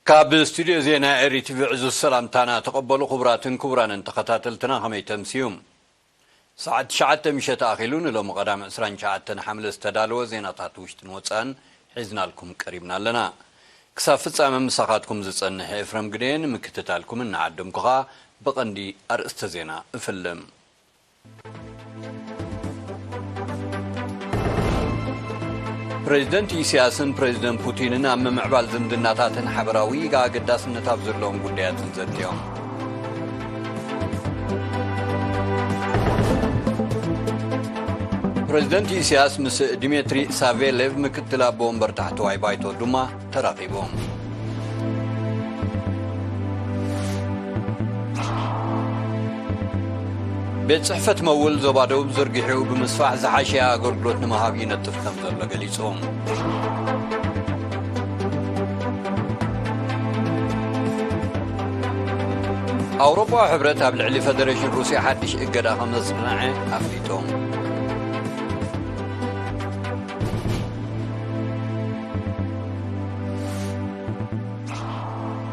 ካብ ስቱድዮ ዜና ኤሪ ቲቪ ዕዙዝ ሰላምታና ተቐበሉ። ክቡራትን ክቡራንን ተኸታተልትና፣ ከመይ ተምስዩ? ሰዓት ትሽዓተ ምሸት ኣኺሉ ንሎሚ ቀዳም ዕስራን ትሽዓተን ሓምለ ዝተዳለወ ዜናታት ውሽጥን ወጻእን ሒዝናልኩም ቀሪብና ኣለና። ክሳብ ፍጻመ ምሳኻትኩም ዝጸንሕ ኤፍረም ግደየ፣ ንምክትታልኩም እናዓደምኩ ኸኣ ብቐንዲ ኣርእስተ ዜና እፍልም። ፕሬዚደንት ኢሳያስን ፕሬዚደንት ፑቲንን ኣብ ምምዕባል ዝምድናታትን ሓበራዊ ኣገዳስነት ኣብ ዘለዎም ጉዳያትን ዘትዮም። ፕሬዚደንት ኢሳያስ ምስ ዲሜትሪ ሳቬሌቭ ምክትል ኣቦ ወንበር ታሕተዋይ ባይቶ ዱማ ተራኺቦም። ቤት ጽሕፈት መውል ዞባ ደቡብ ዘርጊሑ ብምስፋሕ ዝሓሸ ኣገልግሎት ንምሃብ ይነጥፍ ከም ዘሎ ገሊጹ። ኣውሮፓዊ ሕብረት ኣብ ልዕሊ ፈደሬሽን ሩስያ ሓድሽ እገዳ ከም ዘጽንዐ ኣፍሊጡ።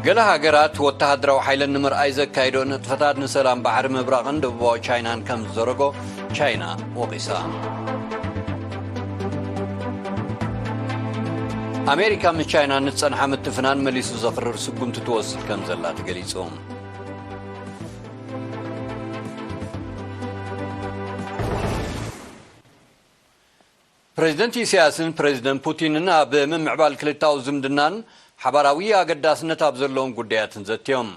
ገለ ሃገራት ወተሃደራዊ ሓይለን ንምርኣይ ዘካየዶ ንጥፈታት ንሰላም ባሕሪ ምብራቕን ደቡባዊ ቻይናን ከም ዝዘረጎ ቻይና ወቒሳ። ኣሜሪካ ምስ ቻይና ንዝጸንሓ ምትፍናን መሊሱ ዘኽርር ስጉምቲ ትወስድ ከም ዘላ ተገሊጹ። ፕሬዚደንት ኢሳያስን ፕሬዚደንት ፑቲንን ኣብ ምምዕባል ክልታዊ ዝምድናን ሓባራዊ ኣገዳስነት ኣብ ዘለዎም ጉዳያትን ዘትዮም።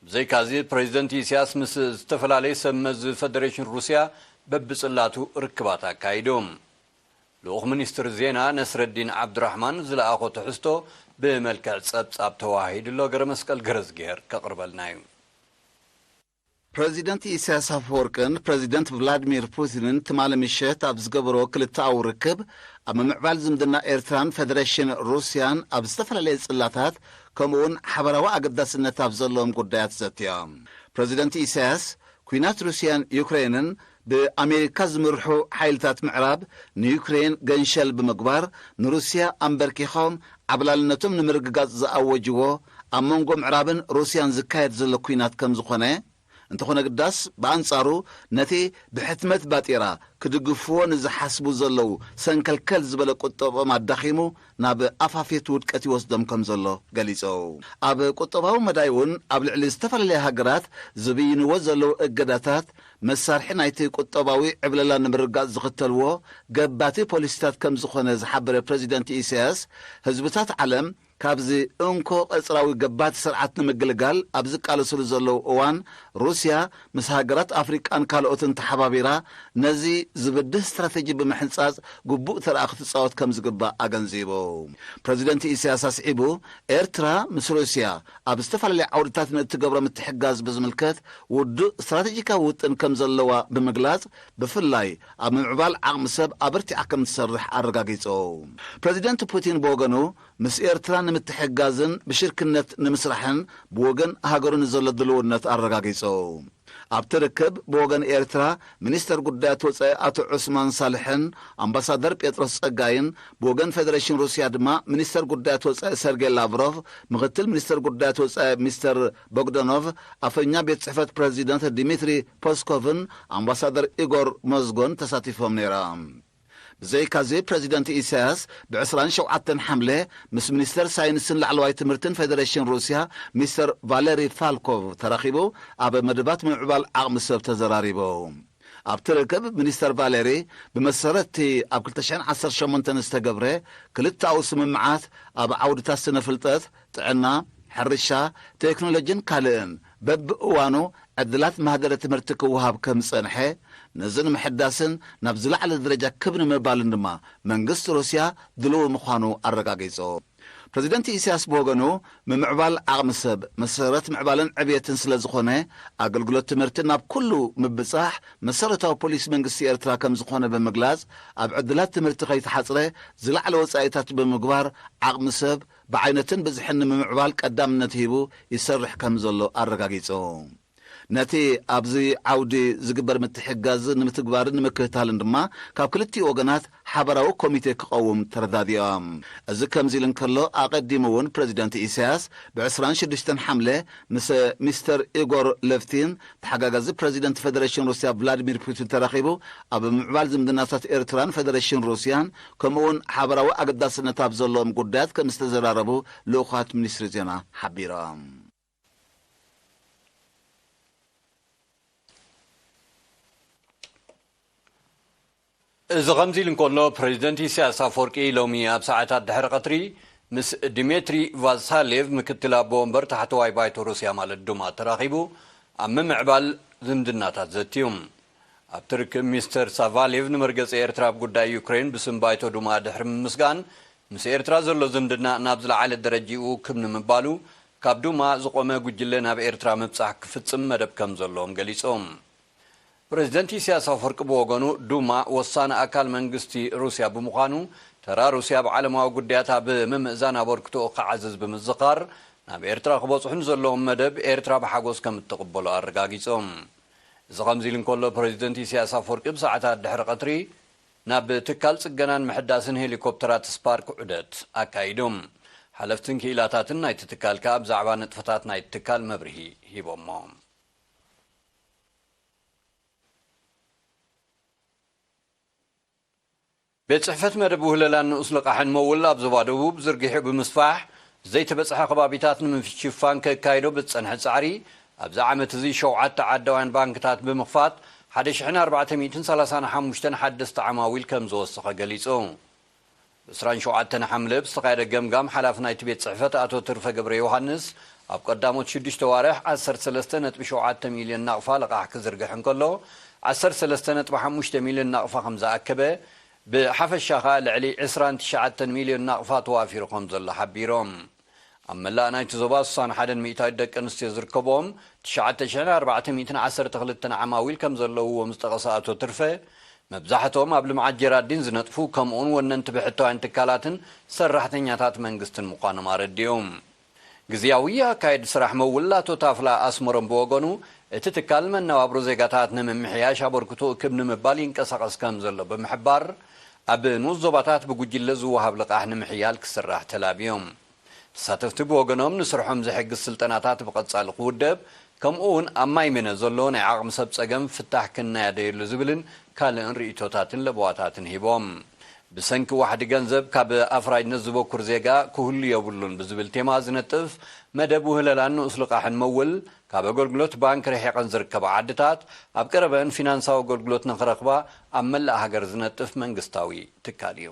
ብዘይካዚ፣ ፕሬዚደንት ኢሳያስ ምስ ዝተፈላለየ ሰብ መዚ ፈደሬሽን ሩስያ በብጽላቱ ርክባት ኣካይዱ። ልኡኽ ሚኒስትር ዜና ነስረዲን ዓብዱራሕማን ዝለኣኾ ትሕዝቶ ብመልክዕ ጸብጻብ ተዋሂዱ ኣሎ። ገረመስቀል ገረዝግሄር ከቕርበልና እዩ። ፕረዚደንት ኢሳያስ ኣፈወርቅን ፕረዚደንት ቭላድሚር ፑቲንን ትማሊ ምሸት ኣብ ዝገበርዎ ክልተኣዊ ርክብ፣ ኣብ ምምዕባል ዝምድና ኤርትራን ፈደረሽን ሩስያን ኣብ ዝተፈላለየ ጽላታት፣ ከምኡውን ሓበራዊ ኣገዳስነት ኣብ ዘለዎም ጉዳያት ዘትዮም። ፕረዚደንት ኢሳያስ፣ ኲናት ሩስያን ዩክሬንን ብኣሜሪካ ዝምርሑ ሓይልታት ምዕራብ ንዩክሬን ገንሸል ብምግባር፣ ንሩስያ ኣንበርኪኾም ዓብላልነቶም ንምርግጋጽ ዝኣወጅዎ፣ ኣብ መንጎ ምዕራብን ሩስያን ዝካየድ ዘሎ ኲናት ከም ዝኾነ፣ እንተኾነ ግዳስ፣ ብኣንጻሩ ነቲ ብሕትመት ባጤራ ክድግፍዎ ንዝሓስቡ ዘለዉ ሰንከልከል ዝበለ ቁጠብኦም ኣዳኺሙ ናብ ኣፋፌት ውድቀት ይወስዶም ከም ዘሎ ገሊጹ። ኣብ ቁጠባዊ መዳይ እውን ኣብ ልዕሊ ዝተፈላለያ ሃገራት ዝብይንዎ ዘለዉ እገዳታት መሳርሒ ናይቲ ቁጠባዊ ዕብለላ ንምርጋጽ ዝኽተልዎ ገባቲ ፖሊሲታት ከም ዝኾነ ዝሓበረ ፕረዚደንት ኢሳያስ፣ ህዝብታት ዓለም ካብዚ እንኮ ቀጽራዊ ገባቲ ስርዓት ንምግልጋል ኣብ ዝቃለስሉ ዘለዉ እዋን፣ ሩስያ ምስ ሃገራት ኣፍሪቃን ካልኦትን ተሓባቢራ ነዚ ዝብድህ ስትራተጂ ብምሕንጻጽ ግቡእ ተረኣ ክትጻወት ከም ዝግባእ ኣገንዚቡ። ፕረዚደንት ኢሳያስ ኣስዒቡ፣ ኤርትራ ምስ ሩስያ ኣብ ዝተፈላለየ ዓውድታት ንእትገብሮ ምትሕግጋዝ ብዝምልከት ውዱእ ስትራተጂካዊ ውጥን ከም ዘለዋ ብምግላጽ፣ ብፍላይ ኣብ ምምዕባል ዓቕሚ ሰብ ኣበርቲዓ ከም ትሰርሕ ኣረጋጊጹ። ፕረዚደንት ፑቲን ብወገኑ፣ ምስ ኤርትራ ንምትሕግጋዝን ብሽርክነት ንምስራሕን ብወገን ሃገሩ ንዘሎ ድልውነት ኣረጋጊጹ። ኣብቲ ርክብ ብወገን ኤርትራ ሚኒስተር ጉዳያት ወጻኢ ኣቶ ዑስማን ሳልሕን ኣምባሳደር ጴጥሮስ ጸጋይን፣ ብወገን ፌደሬሽን ሩስያ ድማ ሚኒስተር ጉዳያት ወጻኢ ሰርጌይ ላቭሮቭ፣ ምኽትል ሚኒስተር ጉዳያት ወጻኢ ሚስተር ቦግዳኖቭ፣ ኣፈኛ ቤት ጽሕፈት ፕረዚደንት ዲሚትሪ ፖስኮቭን ኣምባሳደር ኢጎር ሞዝጎን ተሳቲፎም ነይሮም። ብዘይካዚ፣ ፕረዚደንት ኢሳያስ ብዕስራን ሸውዓተን ሓምለ ምስ ሚኒስተር ሳይንስን ላዕለዋይ ትምህርትን ፌደሬሽን ሩስያ ሚስተር ቫለሪ ፋልኮቭ ተራኺቡ ኣብ መደባት ምምዕባል ዓቕሚ ሰብ ተዘራሪቡ። ኣብቲ ርክብ ሚኒስተር ቫለሪ፣ ብመሰረት እቲ ኣብ ክልተ ሽሕን ዓሰርተ ሸሞንተን ዝተገብረ ክልተኣዊ ስምምዓት ኣብ ዓውድታት ስነ ፍልጠት፣ ጥዕና፣ ሕርሻ፣ ቴክኖሎጂን ካልእን በብእዋኑ ዕድላት ማህደረ ትምህርቲ ክወሃብ ከም ዝጸንሐ፣ ነዚ ንምሕዳስን ናብ ዝለዓለ ደረጃ ክብ ንምባልን ድማ መንግስቲ ሩስያ ድሉው ምዃኑ ኣረጋጊጹ። ፕረዚደንት ኢሳያስ ብወገኑ፣ ምምዕባል ዓቕሚ ሰብ መሰረት ምዕባለን ዕብየትን ስለ ዝኾነ፣ ኣገልግሎት ትምህርቲ ናብ ኩሉ ምብጻሕ መሰረታዊ ፖሊሲ መንግስቲ ኤርትራ ከም ዝኾነ ብምግላጽ፣ ኣብ ዕድላት ትምህርቲ ከይተሓጽረ ዝለዓለ ወጻኢታት ብምግባር፣ ዓቕሚ ሰብ ብዓይነትን ብዝሕን ንምምዕባል ቀዳምነት ሂቡ ይሰርሕ ከም ዘሎ ኣረጋጊጹ። ነቲ ኣብዚ ዓውዲ ዝግበር ምትሕግጋዝ ንምትግባርን ንምክትታልን ድማ ካብ ክልቲኡ ወገናት ሓበራዊ ኮሚቴ ክቐውም ተረዳዲኦም። እዚ ከምዚ ኢሉ እንከሎ፣ ኣቐዲሙ እውን ፕረዚደንት ኢሳያስ ብ ዕስራን ሽዱሽተን ሓምለ ምስ ሚስተር ኢጎር ሌቭቲን፣ ተሓጋጋዚ ፕረዚደንት ፌደሬሽን ሩስያ ቭላዲሚር ፑቲን ተራኺቡ ኣብ ምዕባል ዝምድናታት ኤርትራን ፌደሬሽን ሩስያን፣ ከምኡውን ሓበራዊ ኣገዳስነት ኣብ ዘለዎም ጉዳያት ከም ዝተዘራረቡ ልኡኻት ሚኒስትሪ ዜና ሓቢሮም። እዚ ከምዚ ኢሉ እንከሎ፣ ፕረዚደንት ኢሳያስ ኣፈወርቂ ሎሚ ኣብ ሰዓታት ድሕሪ ቀትሪ ምስ ዲሜትሪ ቫሳሌቭ፣ ምክትል ኣቦ ወንበር ታሕተዋይ ባይቶ ሩስያ ማለት ዱማ፣ ተራኺቡ ኣብ ምምዕባል ዝምድናታት ዘትዩ። ኣብቲ ርክብ፣ ሚስተር ሳቫሌቭ ንመርገጺ ኤርትራ ኣብ ጉዳይ ዩክሬን ብስም ባይቶ ዱማ ድሕሪ ምምስጋን፣ ምስ ኤርትራ ዘሎ ዝምድና ናብ ዝለዓለ ደረጃኡ ክብ ንምባሉ፣ ካብ ዱማ ዝቖመ ጉጅለ ናብ ኤርትራ ምብጻሕ ክፍጽም መደብ ከም ዘለዎም ገሊጾም። ፕረዚደንት ኢሳያስ ኣፈወርቂ ብወገኑ፣ ዱማ ወሳኒ ኣካል መንግስቲ ሩስያ ብምዃኑ፣ ተራ ሩስያ ኣብ ዓለማዊ ጉዳያት ኣብ ምምእዛን ኣበርክቶኡ ክዓዝዝ ብምዝኻር፣ ናብ ኤርትራ ክበጽሑ ንዘለዎም መደብ ኤርትራ ብሓጎስ ከም እትቕበሎ ኣረጋጊጾም። እዚ ከምዚ ኢሉ እንከሎ፣ ፕረዚደንት ኢሳያስ ኣፈወርቂ ብሰዓታት ድሕሪ ቀትሪ ናብ ትካል ጽገናን ምሕዳስን ሄሊኮፕተራት ስፓርክ ዑደት ኣካይዱ። ሓለፍትን ክኢላታትን ናይቲ ትካል ከኣ ብዛዕባ ንጥፈታት ናይቲ ትካል መብርሂ ሂቦሞ። ቤት ጽሕፈት መደብ ውህለላን ንኡስ ልቓሕን መውል ኣብ ዞባ ደቡብ ዝርጊሑ ብምስፋሕ፣ ዘይተበጽሐ ከባቢታት ንምሽፋን ከካይዶ ብዝጸንሐ ጻዕሪ፣ ኣብዚ ዓመት እዚ ሸውዓተ ዓዳውያን ባንክታት ብምኽፋት፣ ሓደ ሽሕን ኣርባዕተ ሚእትን ሰላሳን ሓሙሽተን ሓደስቲ ዓማዊል ከም ዝወሰኸ ገሊጹ። ዕስራን ሸውዓተን ሓምለ ብዝተኻየደ ገምጋም፣ ሓላፊ ናይቲ ቤት ጽሕፈት ኣቶ ትርፈ ገብረ ዮሃንስ፣ ኣብ ቀዳሞት ሽዱሽተ ዋርሕ ዓሰርተ ሰለስተ ነጥቢ ሸውዓተ ሚልዮን ናቕፋ ልቓሕ ክዝርግሕ እንከሎ፣ ዓሰርተ ሰለስተ ነጥቢ ሓሙሽተ ሚልዮን ናቕፋ ከም ዝኣከበ፣ ብሓፈሻ ከኣ ልዕሊ ዕስራን ትሽዓተን ሚልዮን ናቕፋ ተዋፊሩ ከም ዘሎ ሓቢሮም። ኣብ መላእ ናይቲ ዞባ ስሳን ሓደን ሚእታዊት ደቂ ኣንስትዮ ዝርከቦም ትሽዓተ ሽሕን ኣርባዕተ ሚእትን ዓሰርተ ክልተን ዓማዊል ከም ዘለውዎም ዝጠቐሰ ኣቶ ትርፈ፣ መብዛሕትኦም ኣብ ልምዓት ጀራዲን ዝነጥፉ፣ ከምኡውን ወነንቲ ብሕታውያን ትካላትን ሰራሕተኛታት መንግስትን ምዃኖም ኣረዲኦም። ግዝያዊ ኣካየዲ ስራሕ መውል ኣቶ ታፍላ ኣስመሮም ብወገኑ፣ እቲ ትካል መነባብሮ ዜጋታት ንምምሕያሽ ኣበርክቶኡ ክብ ንምባል ይንቀሳቐስ ከም ዘሎ ብምሕባር፣ ኣብ ንኡስ ዞባታት ብጉጅለ ዝወሃብ ልቓሕ ንምሕያል ክስራሕ ተላብዮም። ተሳተፍቲ ብወገኖም፣ ንስርሖም ዝሕግዝ ስልጠናታት ብቐጻሊ ክውደብ፣ ከምኡ እውን ኣብ ማይ ምነ ዘሎ ናይ ዓቕሚ ሰብ ጸገም ፍታሕ ክናየደየሉ ዝብልን ካልእን ርእይቶታትን ለበዋታትን ሂቦም። ብሰንኪ ዋሕዲ ገንዘብ ካብ ኣፍራይነት ዝበኩር ዜጋ ክህሉ የብሉን ብዝብል ቴማ ዝነጥፍ መደብ ውህለላን ንኡስ ልቓሕን መውል፣ ካብ ኣገልግሎት ባንክ ርሒቐን ዝርከባ ዓድታት፣ ኣብ ቀረበአን ፊናንሳዊ ኣገልግሎት ንኽረኽባ ኣብ መላእ ሃገር ዝነጥፍ መንግስታዊ ትካል እዩ።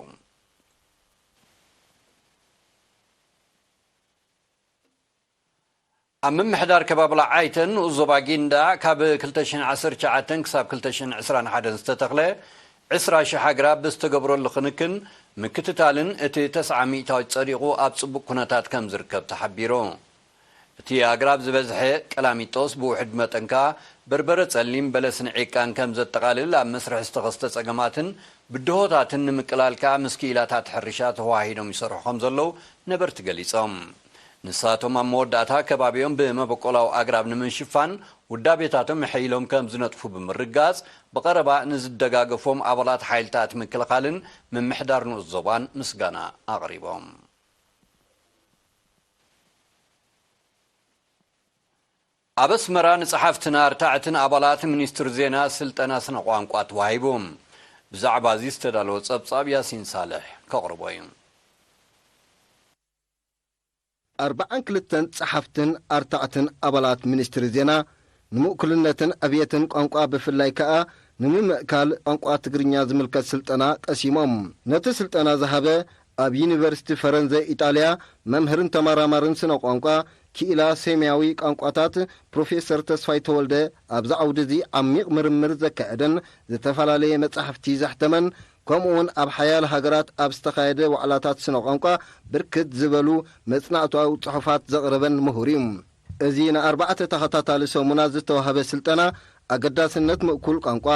ኣብ ምምሕዳር ከባቢ ላዓይተን ንኡስ ዞባ ጊንዳዕ፣ ካብ ክልተ ሽሕን ዓሰርተ ትሽዓተን ክሳብ ክልተ ሽሕን ዕስራን ሓደን ዝተተኽለ ዕስራ ሽሕ ኣግራብ ብዝተገብረሉ ክንክን ምክትታልን፣ እቲ ተስዓ ሚእታዊት ጸዲቑ ኣብ ጽቡቕ ኩነታት ከም ዝርከብ ተሓቢሩ። እቲ ኣግራብ ዝበዝሐ ቀላሚጦስ፣ ብውሑድ መጠን ከኣ በርበረ ጸሊም፣ በለስን ዒቃን ከም ዘጠቓልል፣ ኣብ መስርሕ ዝተኸስተ ጸገማትን ብድሆታትን ንምቅላል ከኣ ምስ ክኢላታት ሕርሻ ተዋሂዶም ይሰርሑ ከም ዘለዉ ነበርቲ ገሊጾም። ንሳቶም ኣብ መወዳእታ ከባቢኦም ብመበቆላዊ ኣግራብ ንምሽፋን ውዳቤታቶም ሕይሎም ከም ዝነጥፉ ብምርጋጽ፣ ብቐረባ ንዝደጋገፎም ኣባላት ሓይልታት ምክልኻልን ምምሕዳር ንኡስ ዞባን ምስጋና ኣቕሪቦም። ኣብ ኣስመራ ንጸሓፍትን ኣርታዕትን ኣባላት ሚኒስትሪ ዜና ስልጠና ስነ ቋንቋ ተዋሂቡ። ብዛዕባ እዚ ዝተዳለወ ጸብጻብ ያሲን ሳልሕ ከቕርቦ እዩ። ኣርባዓን ክልተን ጸሓፍትን ኣርታዕትን ኣባላት ሚኒስትሪ ዜና ንምእኩልነትን ዕብየትን ቋንቋ፣ ብፍላይ ከኣ ንምምእካል ቋንቋ ትግርኛ ዝምልከት ስልጠና ቀሲሞም። ነቲ ስልጠና ዝሃበ ኣብ ዩኒቨርሲቲ ፈረንዘ ኢጣልያ መምህርን ተመራማርን ስነ ቋንቋ ክኢላ ሴምያዊ ቋንቋታት ፕሮፌሰር ተስፋይ ተወልደ፣ ኣብዚ ዓውዲ እዚ ዓሚቕ ምርምር ዘካየደን ዝተፈላለየ መጻሕፍቲ ዘሕተመን፣ ከምኡውን ኣብ ሓያለ ሃገራት ኣብ ዝተኻየደ ዋዕላታት ስነ ቋንቋ ብርክት ዝበሉ መጽናዕታዊ ጽሑፋት ዘቕረበን ምሁር እዩ። እዚ ንኣርባዕተ ተኸታታሊ ሰሙናት ዝተዋህበ ስልጠና፣ ኣገዳስነት ምእኩል ቋንቋ፣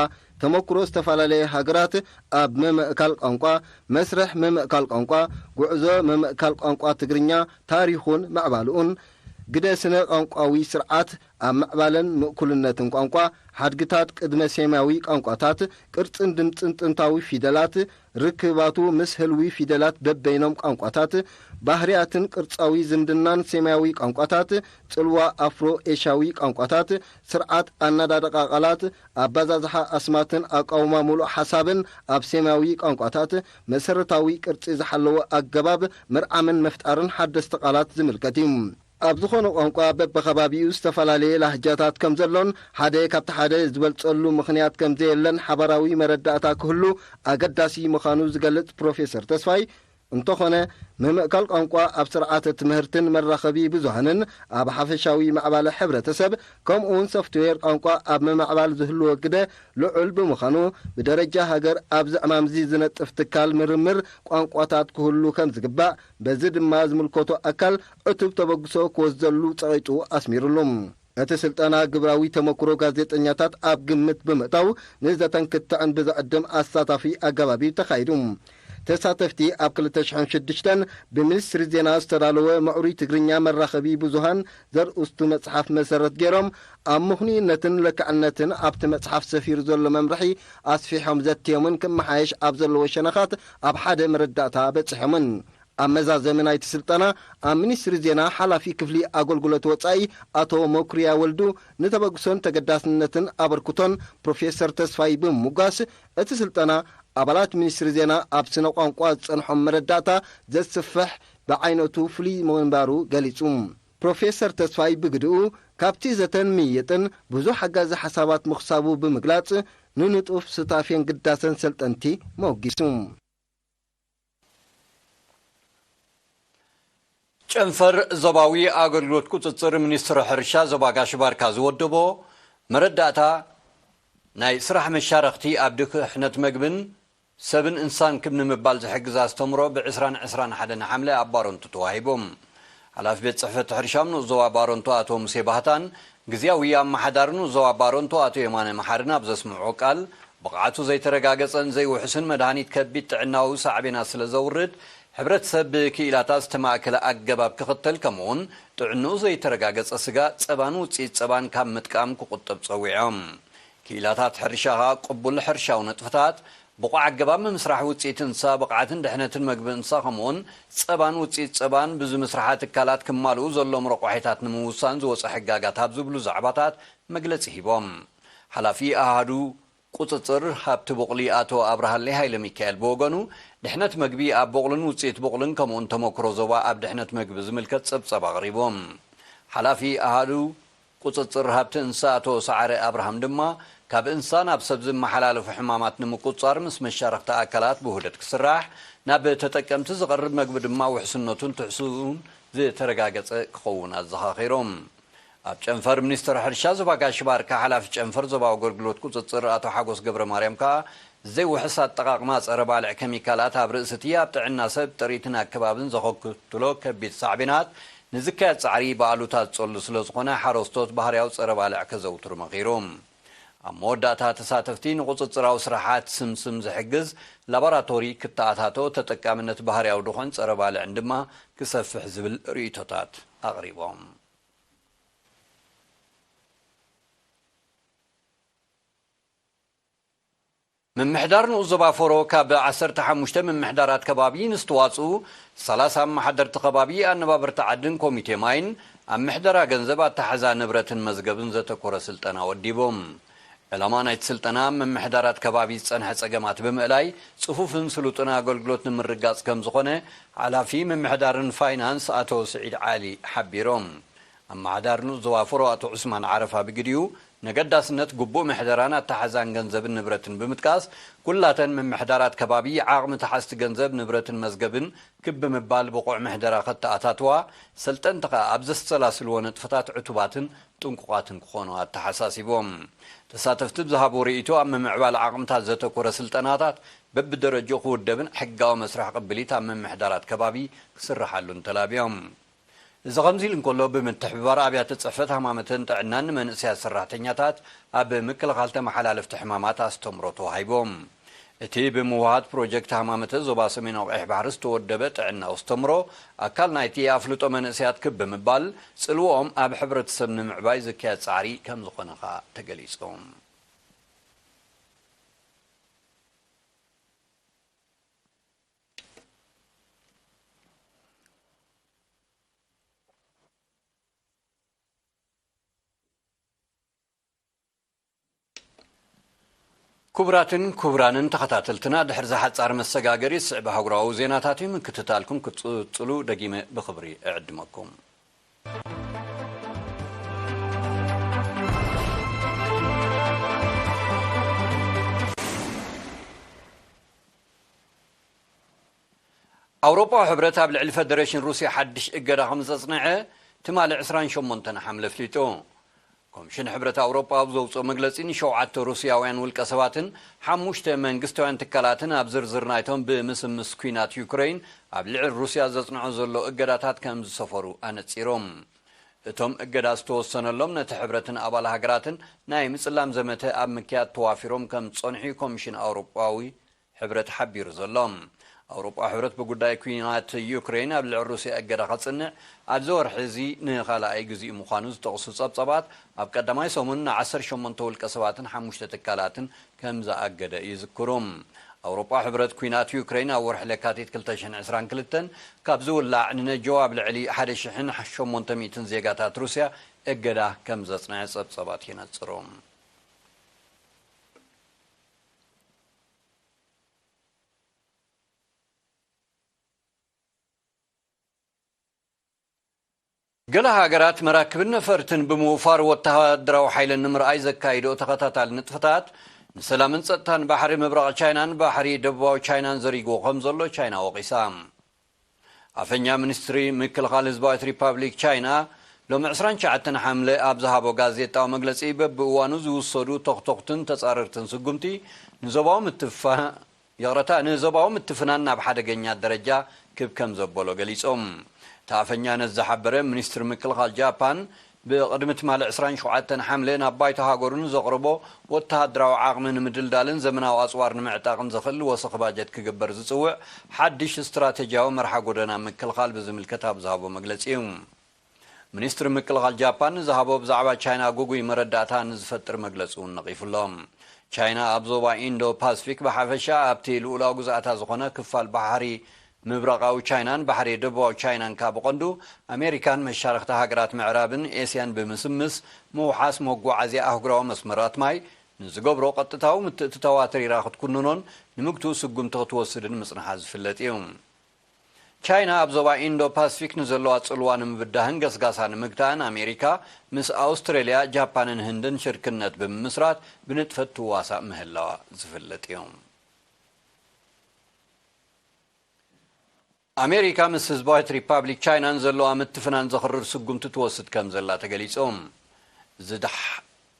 ተመክሮ ዝተፈላለየ ሃገራት ኣብ ምምእካል ቋንቋ፣ መስርሕ ምምእካል ቋንቋ፣ ጉዕዞ ምምእካል ቋንቋ ትግርኛ፣ ታሪኹን ምዕባልኡን፣ ግደ ስነ ቋንቋዊ ስርዓት ኣብ ምዕባለን ምእኩልነትን ቋንቋ፣ ሓድግታት ቅድመ ሴማዊ ቋንቋታት፣ ቅርጽን ድምጽን ጥንታዊ ፊደላት፣ ርክባቱ ምስ ህልዊ ፊደላት በበይኖም ቋንቋታት፣ ባህርያትን ቅርጻዊ ዝምድናን ሴማዊ ቋንቋታት፣ ጽልዋ ኣፍሮ ኤሽያዊ ቋንቋታት፣ ስርዓት ኣነዳድቓ ቃላት፣ ኣባዛዝሓ ኣስማትን ኣቃውማ ምሉእ ሓሳብን ኣብ ሴማዊ ቋንቋታት፣ መሰረታዊ ቅርጺ ዝሓለወ ኣገባብ ምርዓምን ምፍጣርን ሓደስቲ ቃላት ዝምልከት እዩ። ኣብ ዝኾነ ቋንቋ በብኸባቢኡ ዝተፈላለየ ላህጃታት ከም ዘሎን ሓደ ካብቲ ሓደ ዝበልጸሉ ምኽንያት ከም ዘየለን ሓባራዊ መረዳእታ ክህሉ ኣገዳሲ ምዃኑ ዝገልጽ ፕሮፌሰር ተስፋይ፣ እንተኾነ፣ ምምእካል ቋንቋ ኣብ ስርዓተ ትምህርትን መራኸቢ ብዙሃንን ኣብ ሓፈሻዊ ምዕባለ ሕብረተሰብ፣ ከምኡውን ሶፍትዌር ቋንቋ ኣብ ምምዕባል ዝህልዎ ግደ ልዑል ብምዃኑ፣ ብደረጃ ሃገር ኣብዚ ዕማምዚ ዝነጥፍ ትካል ምርምር ቋንቋታት ክህሉ ከም ዝግባእ፣ በዚ ድማ ዝምልከቶ ኣካል ዕቱብ ተበግሶ ክወስደሉ ጸቒጡ ኣስሚሩሉ። እቲ ስልጠና ግብራዊ ተመክሮ ጋዜጠኛታት ኣብ ግምት ብምእታው ንዘተን ክትዕን ብዘዕድም ኣሳታፊ ኣገባብ እዩ ተኻይዱ። ተሳተፍቲ ኣብ ክልተ ሽሕን ሽዱሽተን ብሚኒስትሪ ዜና ዝተዳለወ ምዕሩይ ትግርኛ መራኸቢ ብዙሃን ዘርእስቱ መጽሓፍ መሰረት ገይሮም ኣብ ምኽኑይነትን ለክዕነትን ኣብቲ መጽሓፍ ሰፊሩ ዘሎ መምርሒ ኣስፊሖም ዘትዮምን ክመሓየሽ ኣብ ዘለዎ ሸነኻት ኣብ ሓደ መረዳእታ በጺሖምን። ኣብ መዛዘሚ ናይቲ ስልጠና ኣብ ሚኒስትሪ ዜና ሓላፊ ክፍሊ ኣገልግሎት ወጻኢ ኣቶ መኩርያ ወልዱ ንተበግሶን ተገዳስነትን ኣበርክቶን ፕሮፌሰር ተስፋይ ብምሙጋስ፣ እቲ ስልጠና ኣባላት ሚኒስትሪ ዜና ኣብ ስነ ቋንቋ ዝጸንሖም መረዳእታ ዘስፍሕ ብዓይነቱ ፍሉይ ምንባሩ ገሊጹ። ፕሮፌሰር ተስፋይ ብግድኡ ካብቲ ዘተን ምይይጥን ብዙሕ ሓጋዚ ሓሳባት ምኽሳቡ ብምግላጽ፣ ንንጡፍ ሱታፌን ግዳሰን ሰልጠንቲ መወጊሱ። ጨንፈር ዞባዊ ኣገልግሎት ቁጽጽር ሚኒስትሪ ሕርሻ ዞባ ጋሽ ባርካ ዝወደቦ መረዳእታ፣ ናይ ስራሕ መሻረኽቲ ኣብ ድሕነት መግብን ሰብን እንስሳን ክብ ንምባል ዝሕግዝ ኣስተምሮ ብ ዕስራን ዕስራን ሓደን ሓምለ ኣብ ባረንቱ ተዋሂቦም። ሓላፊ ቤት ጽሕፈት ሕርሻ ንኡስ ዞባ ባረንቱ ኣቶ ሙሴ ባህታን ግዝያዊ ኣመሓዳሪ ንኡስ ዞባ ባረንቱ ኣቶ የማነ መሓርን ኣብ ዘስምዕዎ ቃል፣ ብቕዓቱ ዘይተረጋገጸን ዘይውሑስን መድሃኒት ከቢድ ጥዕናዊ ሳዕቤናት ስለ ዘውርድ፣ ሕብረተሰብ ብክኢላታት ዝተማእከለ ኣገባብ ክኽተል፣ ከምኡውን ጥዕንኡ ዘይተረጋገጸ ስጋ፣ ጸባን ውጽኢት ጸባን ካብ ምጥቃም ክቑጠብ ጸዊዖም። ክኢላታት ሕርሻ ከኣ ቅቡል ሕርሻዊ ንጥፈታት፣ ብቑዕ ኣገባብ ምምስራሕ ውጽኢት እንስሳ፣ ብቕዓትን ድሕነትን መግቢ እንስሳ፣ ከምኡውን ጸባን ውጽኢት ጸባን ብዝምስርሓ ትካላት ክማልኡ ዘለዎም ረቋሒታት ንምውሳን ዝወጸ ሕጋጋት ኣብ ዝብሉ ዛዕባታት መግለጺ ሂቦም። ሓላፊ ኣሃዱ ቁጽጽር ሃብቲ ቡቕሊ ኣቶ ኣብርሃለይ ሃይለ ሚካኤል ብወገኑ፣ ድሕነት መግቢ ኣብ ቡቕልን ውጽኢት ቡቕልን ከምኡውን ተመክሮ ዞባ ኣብ ድሕነት መግቢ ዝምልከት ጸብጸብ ኣቕሪቦም። ሓላፊ ኣሃዱ ቁጽጽር ሃብቲ እንስሳ ኣቶ ሰዓረ ኣብርሃም ድማ፣ ካብ እንስሳ ናብ ሰብ ዝመሓላለፉ ሕማማት ንምቁጽጻር ምስ መሻረኽቲ ኣካላት ብውህደት ክስራሕ፣ ናብ ተጠቀምቲ ዝቐርብ መግቢ ድማ ውሕስነቱን ትሕዝኡን ዝተረጋገጸ ክኸውን ኣዘኻኺሮም። ኣብ ጨንፈር ሚኒስትሪ ሕርሻ ዞባ ጋሽ ባርካ ሓላፊ ጨንፈር ዞባዊ ኣገልግሎት ቁጽጽር ኣቶ ሓጎስ ገብረ ማርያም ከኣ፣ ዘይውሕስ ኣጠቓቕማ ጸረ ባልዕ ኬሚካላት ኣብ ርእሲ እቲ ኣብ ጥዕና ሰብ፣ ጥሪትን ኣከባብን ዘኸትሎ ከቢድ ሳዕቤናት ንዝካየድ ጻዕሪ ብኣሉታ ዝጸሉ ስለ ዝኾነ፣ ሓረስቶት ባህርያዊ ጸረ ባልዕ ከዘውትሩ መኺሩ። ኣብ መወዳእታ፣ ተሳተፍቲ ንቁጽጽራዊ ስራሓት ስምስም ዝሕግዝ ላቦራቶሪ ክተኣታቶ፣ ተጠቃምነት ባህርያዊ ድኾን ጸረ ባልዕን ድማ ክሰፍሕ ዝብል ርእይቶታት ኣቕሪቦም። ምምሕዳር ንኡስ ዞባ ፎሮ ካብ ዓሰርተ ሓሙሽተ ምምሕዳራት ከባቢ ንዝተዋጽኡ ሰላሳ ኣመሓደርቲ ከባቢ፣ ኣነባበርቲ ዓድን ኮሚቴ ማይን ኣብ ምሕደራ ገንዘብ፣ ኣተሓዛ ንብረትን መዝገብን ዘተኮረ ስልጠና ወዲቦም። ዕላማ ናይቲ ስልጠና፣ ኣብ ምምሕዳራት ከባቢ ዝጸንሐ ጸገማት ብምእላይ፣ ጽፉፍን ስሉጥን ኣገልግሎት ንምርጋጽ ከም ዝኾነ፣ ሓላፊ ምምሕዳርን ፋይናንስ ኣቶ ስዒድ ዓሊ ሓቢሮም። ኣመሓዳሪ ንኡስ ዞባ ፎሮ ኣቶ ዑስማን ዓረፋ ብግዲኡ፣ ነገዳስነት ግቡእ ምሕደራን ኣተሓዛን ገንዘብን ንብረትን ብምጥቃስ፣ ኩላተን ምምሕዳራት ከባቢ ዓቕሚ ተሓዝቲ ገንዘብ፣ ንብረትን መዝገብን ክብ ብምባል ብቑዕ ምሕደራ ከተኣታትዋ፣ ሰልጠንቲ ከኣ ኣብ ዘሰላስልዎ ንጥፈታት ዕቱባትን ጥንቁቓትን ክኾኑ ኣተሓሳሲቦም። ተሳተፍቲ ብዝሃብዎ ርእይቶ፣ ኣብ ምምዕባል ዓቕምታት ዘተኮረ ስልጠናታት በብደረጃኡ ክውደብን ሕጋዊ መስርሕ ቅብሊት ኣብ ምምሕዳራት ከባቢ ክስርሓሉን ተላብዮም። እዚ ከምዚ ኢሉ እንከሎ፣ ብምትሕብባር ኣብያተ ጽሕፈት ሃማመተን ጥዕናን ንመንእሰያት ሰራሕተኛታት ኣብ ምክልኻል ተመሓላለፍቲ ሕማማት ኣስተምሮ ተዋሂቦም። እቲ ብምውሃድ ፕሮጀክት ሃማመተ ዞባ ሰሜናዊ ቀይሕ ባሕሪ ዝተወደበ ጥዕናዊ ኣስተምሮ፣ ኣካል ናይቲ ኣፍልጦ መንእሰያት ክብ ብምባል፣ ጽልውኦም ኣብ ሕብረተሰብ ንምዕባይ ዝካየድ ጻዕሪ ከም ዝኾነ ከኣ ተገሊጹ። ክቡራትን ክቡራንን ተኸታተልትና፣ ድሕሪ ዝሓጻር መሰጋገሪ ዝስዕብ ኣህጉራዊ ዜናታት እዩ። ምክትታልኩም ክትጽሉ ደጊመ ብኽብሪ እዕድመኩም። ኣውሮጳዊ ሕብረት ኣብ ልዕሊ ፈደሬሽን ሩስያ ሓድሽ እገዳ ከም ዘጽንዐ ትማሊ ዕስራን ሸሞንተን ሓምለ ኣፍሊጡ። ኮሚሽን ሕብረት ኣውሮጳ ኣብ ዘውጽኦ መግለጺ፣ ንሸውዓተ ሩስያውያን ውልቀ ሰባትን ሓሙሽተ መንግስታውያን ትካላትን ኣብ ዝርዝር ናይቶም ብምስምስ ኲናት ዩክረይን ኣብ ልዕሊ ሩስያ ዘጽንዖ ዘሎ እገዳታት ከም ዝሰፈሩ ኣነጺሮም። እቶም እገዳ ዝተወሰነሎም ነቲ ሕብረትን ኣባል ሃገራትን ናይ ምጽላም ዘመተ ኣብ ምክያድ ተዋፊሮም ከም ዝጸንሑ እዩ ኮሚሽን ኣውሮጳዊ ሕብረት ሓቢሩ ዘሎ። ኣውሮጳ ሕብረት ብጉዳይ ኲናት ዩክሬን ኣብ ልዕሊ ሩስያ እገዳ ከጽንዕ ኣብዚ ወርሒ እዚ ንኻልኣይ ግዜኡ ምዃኑ ዝጠቕሱ ጸብጻባት፣ ኣብ ቀዳማይ ሰሙን ንዓሰርተ ሸሞንተ ውልቀ ሰባትን ሓሙሽተ ትካላትን ከም ዝኣገደ ይዝክሩ። ኣውሮጳ ሕብረት ኲናት ዩክሬን ኣብ ወርሒ ለካቲት ክልተ ሽሕን ዕስራን ክልተን ካብ ዝውላዕ ንነጀው ኣብ ልዕሊ ሓደ ሽሕን ሸሞንተ ሚእትን ዜጋታት ሩስያ እገዳ ከም ዘጽንዐ ጸብጻባት የነጽሩ። ገለ ሃገራት መራክብን ነፈርትን ብምውፋር ወተሃደራዊ ሓይለን ንምርኣይ ዘካይድኦ ተኸታታሊ ንጥፈታት፣ ንሰላምን ጸጥታን ባሕሪ ምብራቕ ቻይናን ባሕሪ ደቡባዊ ቻይናን ዘሪግዎ ከም ዘሎ ቻይና ወቒሳ። ኣፈኛ ሚኒስትሪ ምክልኻል ህዝባዊት ሪፓብሊክ ቻይና ሎሚ ዕስራን ትሽዓተን ሓምለ ኣብ ዝሃቦ ጋዜጣዊ መግለጺ፣ በብእዋኑ ዝውሰዱ ተኽተኽትን ተጻረርትን ስጉምቲ ንዞባዊ ምትፋ-፣ ይቕረታ፣ ንዞባዊ ምትፍናን ናብ ሓደገኛ ደረጃ ክብ ከም ዘበሎ ገሊጾም። እቲ ኣፈኛ ነዚ ዝሓበረ፣ ሚኒስትሪ ምክልኻል ጃፓን ብቕድሚ ትማሊ ዕስራን ሸውዓተን ሓምለ ናብ ባይቶ ሃገሩ ንዘቕርቦ ወተሃደራዊ ዓቕሚ ንምድልዳልን ዘመናዊ ኣጽዋር ንምዕጣቕን ዘኽእል ወሰኽ ባጀት ክግበር ዝጽውዕ ሓድሽ ስትራተጂያዊ መርሓ ጎደና ምክልኻል ብዝምልከት ኣብ ዝሃቦ መግለጺ እዩ። ሚኒስትሪ ምክልኻል ጃፓን ንዝሃቦ ብዛዕባ ቻይና ግጉይ መረዳእታ ንዝፈጥር መግለጺ እውን ነቒፉ ኣሎ። ቻይና ኣብ ዞባ ኢንዶ ፓስፊክ ብሓፈሻ ኣብቲ ልኡላዊ ግዝኣታ ዝኾነ ክፋል ባሕሪ ምብራቓዊ ቻይናን ባሕሪ ደቡባዊ ቻይናን ከኣ ብቐንዱ ኣሜሪካን መሻርኽቲ ሃገራት ምዕራብን ኤስያን ብምስምስ ምውሓስ መጓዓዝያ ኣህጉራዊ መስመራት ማይ ንዝገብሮ ቀጥታዊ ምትእትታዋት ሪራ ክትኩንኖን ንምግትኡ ስጉምቲ ክትወስድን ምጽንሓ ዝፍለጥ እዩ። ቻይና ኣብ ዞባ ኢንዶ ፓስፊክ ንዘለዋ ጽልዋ ንምብዳህን ገስጋሳ ንምግታእን ኣሜሪካ ምስ ኣውስትራልያ፣ ጃፓንን ህንድን ሽርክነት ብምምስራት ብንጥፈት ትዋሳእ ምህላዋ ዝፍለጥ እዩ። ኣሜሪካ ምስ ህዝባዊት ሪፓብሊክ ቻይናን ዘለዋ ምትፍናን ዘኽርር ስጉምቲ ትወስድ ከም ዘላ ተገሊጹ። ዝድሕ-፣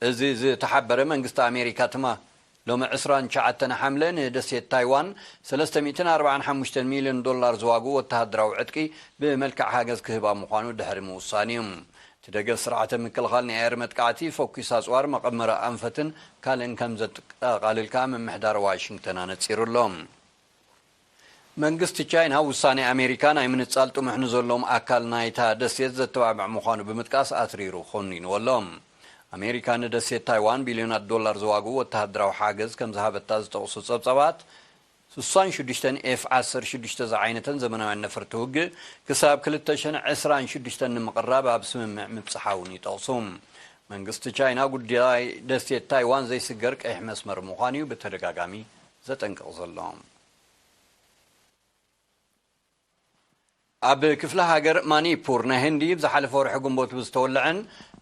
እዚ ዝተሓበረ መንግስቲ ኣሜሪካ ትማ ሎሚ ዕስራን ትሽዓተን ሓምለ ንደሴት ታይዋን ሰለስተ ሚእትን ኣርባዓን ሓሙሽተን ሚልዮን ዶላር ዝዋግኡ ወተሃደራዊ ዕጥቂ ብመልክዕ ሓገዝ ክህባ ምዃኑ ድሕሪ ምውሳን እዩ። እቲ ደገፍ ስርዓተ ምክልኻል ናይ ኣየር መጥቃዕቲ፣ ፈኲስ ኣጽዋር፣ መቐመሪ ኣንፈትን ካልእን ከም ዘጠቓልል ከኣ ምምሕዳር ዋሽንግተን ኣነጺሩ ኣሎ። መንግስቲ ቻይና ውሳኔ ኣሜሪካ ናይ ምንጻል ጥሙሕ ንዘሎም ኣካል ናይታ ደሴት ዘተባብዕ ምዃኑ ብምጥቃስ ኣትሪሩ ኮኒንዎ ኣሎ። ኣሜሪካ ንደሴት ታይዋን ቢልዮናት ዶላር ዝዋግኡ ወተሃደራዊ ሓገዝ ከም ዝሃበታ ዝጠቕሱ ጸብጻባት፣ ስሳን ሽዱሽተን ኤፍ ዓሰርተ ሽዱሽተ ዝዓይነተን ዘመናውያን ነፈርቲ ውግእ ክሳብ ክልተ ሽሕን ዕስራን ሽዱሽተን ንምቕራብ ኣብ ስምምዕ ምብጽሓ እውን ይጠቕሱ። መንግስቲ ቻይና ጉዳይ ደሴት ታይዋን ዘይስገር ቀይሕ መስመር ምዃኑ እዩ ብተደጋጋሚ ዘጠንቅቕ ዘሎ። ኣብ ክፍለ ሃገር ማኒፑር ናይ ህንዲ ብዝሓለፈ ወርሒ ግንቦት ብዝተወልዐን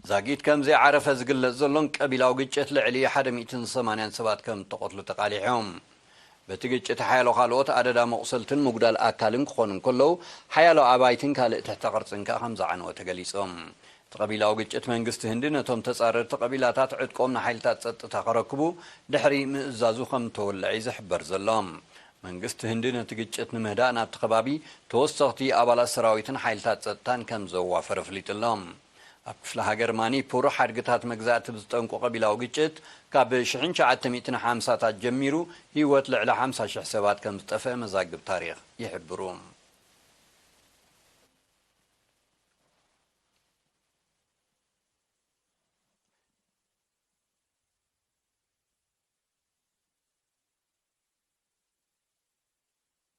ዛጊት ከም ዘይዓረፈ ዝግለጽ ዘሎን ቀቢላዊ ግጭት ልዕሊ ሓደ ሚእትን ሰማንያን ሰባት ከም እተቐትሉ ተቓሊሖም። በቲ ግጭት ሓያሎ ካልኦት ኣደዳ መቑሰልትን ምጉዳል ኣካልን ክኾኑ እንከለዉ፣ ሓያሎ ኣባይትን ካልእ ትሕተ ቅርጽን ከኣ ከም ዝዓነወ ተገሊጾም። እቲ ቀቢላዊ ግጭት መንግስቲ ህንዲ ነቶም ተጻረርቲ ቀቢላታት ዕጥቆም ንሓይልታት ጸጥታ ከረክቡ ድሕሪ ምእዛዙ ከም እተወልዐ እዩ ዝሕበር ዘሎ። መንግስቲ ህንዲ ነቲ ግጭት ንምህዳእ ናብቲ ከባቢ ተወሰኽቲ ኣባላት ሰራዊትን ሓይልታት ጸጥታን ከም ዘዋፈረ ኣፍሊጡ ኣሎ። ኣብ ክፍለ ሃገር ማኒፑር ሓድግታት መግዛእቲ ብዝጠንቁ ቀቢላዊ ግጭት ካብ ሽሕን ትሽዓተ ሚእትን ሓምሳታት ጀሚሩ ህይወት ልዕሊ ሓምሳ ሽሕ ሰባት ከም ዝጠፍአ መዛግብ ታሪኽ ይሕብሩ።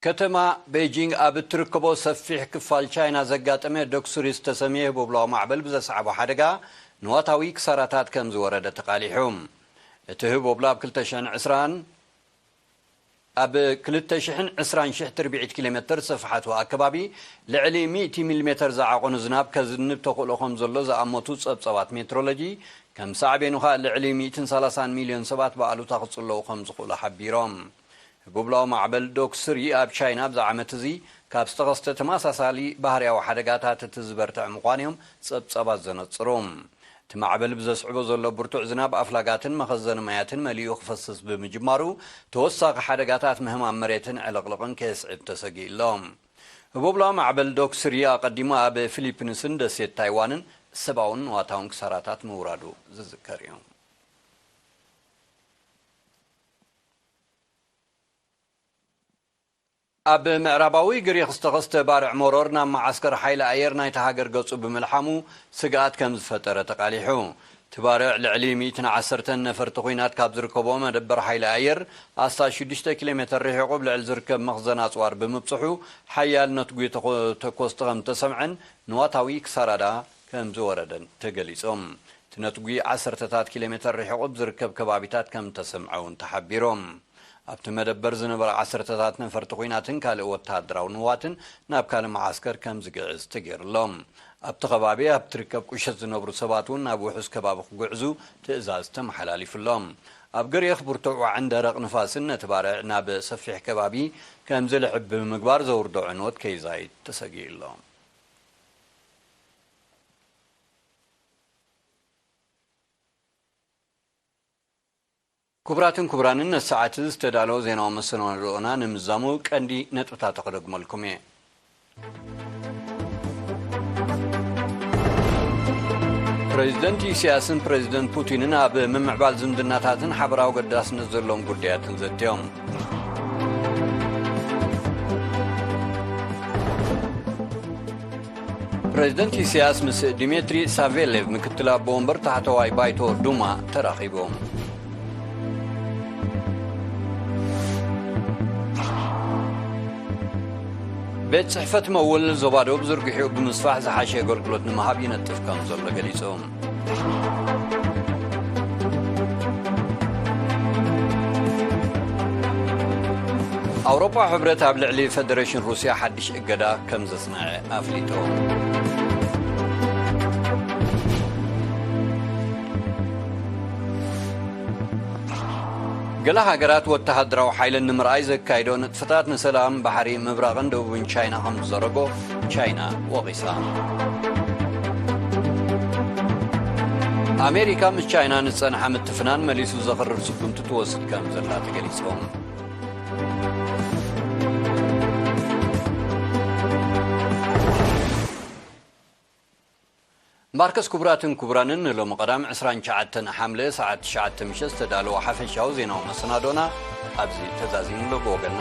ከተማ ቤጂንግ ኣብ እትርከቦ ሰፊሕ ክፋል ቻይና ዘጋጠመ ዶክስሪ ዝተሰምየ ህቦብላዊ ማዕበል ብዘስዓቦ ሓደጋ ንዋታዊ ክሳራታት ከም ዝወረደ ተቓሊሑ። እቲ ህቦብላ ኣብ ክልተ ሽሕን ዕስራን ኣብ ክልተ ሽሕን ዕስራን ሽሕ ትርብዒት ኪሎ ሜተር ስፍሓቱ ኣከባቢ ልዕሊ ሚእቲ ሚሊ ሜተር ዝዓቐኑ ዝናብ ከዝንብ ተኽእሎ ከም ዘሎ ዝኣመቱ ጸብጸባት ሜትሮሎጂ፣ ከም ሳዕቤኑ ኸኣ ልዕሊ ሚእትን ሰላሳን ሚልዮን ሰባት ብኣሉታ ክጽለዉ ከም ዝኽእሉ ሓቢሮም። ህቡብላዊ ማዕበል ዶክ ስሪ ኣብ ቻይና ኣብዚ ዓመት እዚ ካብ ዝተኸስተ ተመሳሳሊ ባህርያዊ ሓደጋታት እቲ ዝበርትዐ ምዃኑ እዮም ጸብጸባት ዘነጽሩ። እቲ ማዕበል ብዘስዕቦ ዘሎ ብርቱዕ ዝናብ ኣፍላጋትን መኸዘኒ ማያትን መሊኡ ክፈስስ ብምጅማሩ ተወሳኺ ሓደጋታት ምህማም መሬትን ዕልቕልቕን ከየስዕብ ተሰጊኡ ኣሎ። ህቡብላዊ ማዕበል ዶክ ስሪ ኣቐዲሙ ኣብ ፊሊፒንስን ደሴት ታይዋንን ሰብኣውን ንዋታውን ክሳራታት ምውራዱ ዝዝከር እዩ። ኣብ ምዕራባዊ ግሪኽ ዝተኸስተ ባርዕ መሮር ናብ መዓስከር ሓይሊ ኣየር ናይታ ሃገር ገጹ ብምልሓሙ ስግኣት ከም ዝፈጠረ ተቓሊሑ። እቲ ባርዕ ልዕሊ ሚእትን ዓሰርተን ነፈርቲ ኲናት ካብ ዝርከቦ መደበር ሓይሊ ኣየር ኣስታት ሽዱሽተ ኪሎ ሜተር ርሒቑ ኣብ ልዕሊ ዝርከብ መኽዘን ኣጽዋር ብምብጽሑ ሓያል ነትጒ ተኮ-፣ ተኮስቲ ከም ዝተሰምዐን ንዋታዊ ክሳራዳ ከም ዝወረደን ተገሊጾም። እቲ ነትጒ ዓሰርተታት ኪሎ ሜተር ርሒቑ ኣብ ዝርከብ ከባቢታት ከም ዝተሰምዐ እውን ተሓቢሮም። ኣብቲ መደበር ዝነበረ ዓሰርተታት ነፈርቲ ኲናትን ካልእ ወተሃደራዊ ንዋትን ናብ ካልእ መዓስከር ከም ዝግዕዝ ተገይሩሎም። ኣብቲ ከባቢ ኣብ ትርከብ ቁሸት ዝነብሩ ሰባት እውን ናብ ውሑስ ከባቢ ክጉዕዙ ትእዛዝ ተመሓላሊፉሎም። ኣብ ግሪኽ ብርቱዕ ዋዕን ደረቕ ንፋስን ነቲ ባርዕ ናብ ሰፊሕ ከባቢ ከም ዝልሕብ ብምግባር ዘውርዶ ዕንወት ከይዛይድ ተሰጊኡ ኣሎ። ክቡራትን ክቡራንን፣ ነቲ ሰዓት እዚ ዝተዳለወ ዜናዊ መሰናድኦና ንምዛሙ ቀንዲ ነጥብታት ክደግመልኩም እየ። ፕሬዚደንት ኢሳያስን ፕሬዚደንት ፑቲንን ኣብ ምምዕባል ዝምድናታትን ሓበራዊ ገዳስነት ዘለዎም ጉዳያትን ዘትዮም። ፕሬዚደንት ኢሳያስ ምስ ዲሜትሪ ሳቬሌቭ፣ ምክትል ኣቦ ወንበር ታሕተዋይ ባይቶ ዱማ፣ ተራኺቦም። ቤት ጽሕፈት መወል ዞባ ደቡብ ዝርግሒኡ ብምስፋሕ ዝሓሸ ኣገልግሎት ንምሃብ ይነጥፍ ከም ዘሎ ገሊጹ። ኣውሮፓ ሕብረት ኣብ ልዕሊ ፈደሬሽን ሩስያ ሓድሽ እገዳ ከም ዘጽንዐ ኣፍሊጡ። ገለ ሃገራት ወተሃደራዊ ሓይለን ንምርኣይ ዘካይዶ ንጥፈታት ንሰላም ባሕሪ ምብራቕን ደቡብን ቻይና ከም ዝዘረጎ ቻይና ወቒሳ። ኣሜሪካ ምስ ቻይና ንዝጸንሓ ምትፍናን መሊሱ ዘኽርር ስጉምቲ ትወስድ ከም ዘላ ተገሊጾም። ማርከስ፣ ክቡራትን ክቡራንን፣ ንሎሚ ቀዳም ዕስራን ትሽዓተን ሓምለ ሰዓት ትሽዓተ ምሸት ዝተዳለወ ሓፈሻዊ ዜናዊ መሰናዶና ኣብዚ ተዛዚሙ ኣሎ። ብወገንና